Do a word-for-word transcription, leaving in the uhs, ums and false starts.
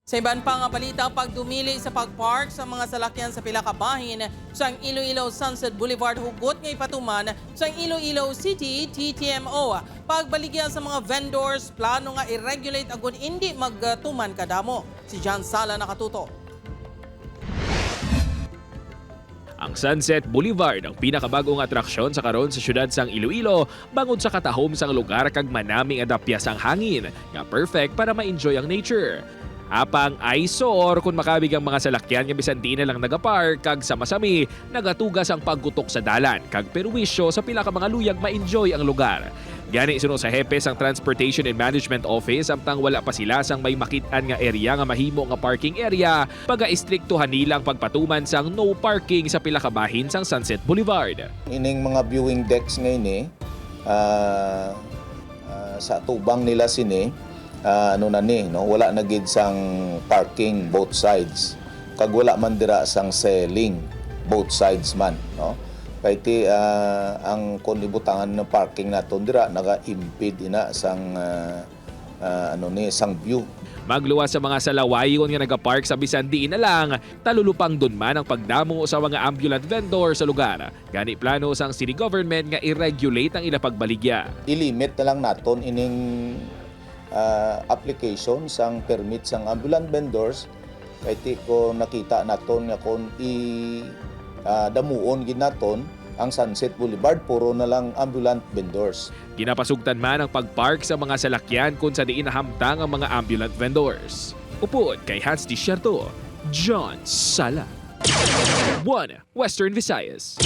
Sa iban pa nga balita, pagdumili sa pagpark sa mga salakyan sa pila ka bahin sang Iloilo Sunset Boulevard hugot nga ipatuman sang Iloilo City T T M O. Pagbaligya sa mga vendors, plano nga i-regulate agud indi magtuman kadamo. Si John Sala nakatuto. Ang Sunset Boulevard ang pinakabag-ong atraksyon sa karon sa siyudad sang Iloilo bangod sa katahom sang lugar kag manami nga dapya sang hangin nga perfect para ma-enjoy ang nature. Apang eyesore kon makabig ang mga salakyan nga bisan diin na lang nagapark kag sa masami nagatuga sang paggutok sa dalan kag perwisyo sa pila ka mga luyag ma-enjoy ang lugar. Gani suno sa hepe sang Transportation and Management Office, samtang wala pa sila sang may makit-an nga area nga mahimo nga parking area, pagaistriktuhan nila ang pagpatuman sang no parking sa pila ka bahin sang Sunset Boulevard. Ining mga viewing decks nga ini, ah, ah, sa atubang nila sini, ah, ano na ni, no? Wala na gid sang parking both sides. Kag wala man dira sang selling both sides man, no? Kay ti, ah, ang kon ibutangan ng parking naton dira, naga-impede ina sang, ah, ah, ano ni, sang view. Magluwas sa mga salawayon nga nagapark sa bisan diin na lang, talulupangdon man ang pagdamo sa mga ambulant vendor sa lugar. Gani plano sang city government nga i-regulate ang ila pagbaligya. I-limit na lang naton ining, ah, application sang permit sang ambulant vendors. Kay ti ko nakita naton nga kon i, ah, damuon gid naton ang Sunset Boulevard, puro na lang ambulant vendors. Ginapasugtan man ang pagpark sa mga salakyan kung sa diin nahamtang ang mga ambulant vendors. Upod kay Hans Desierto, John Sala, One Western Visayas.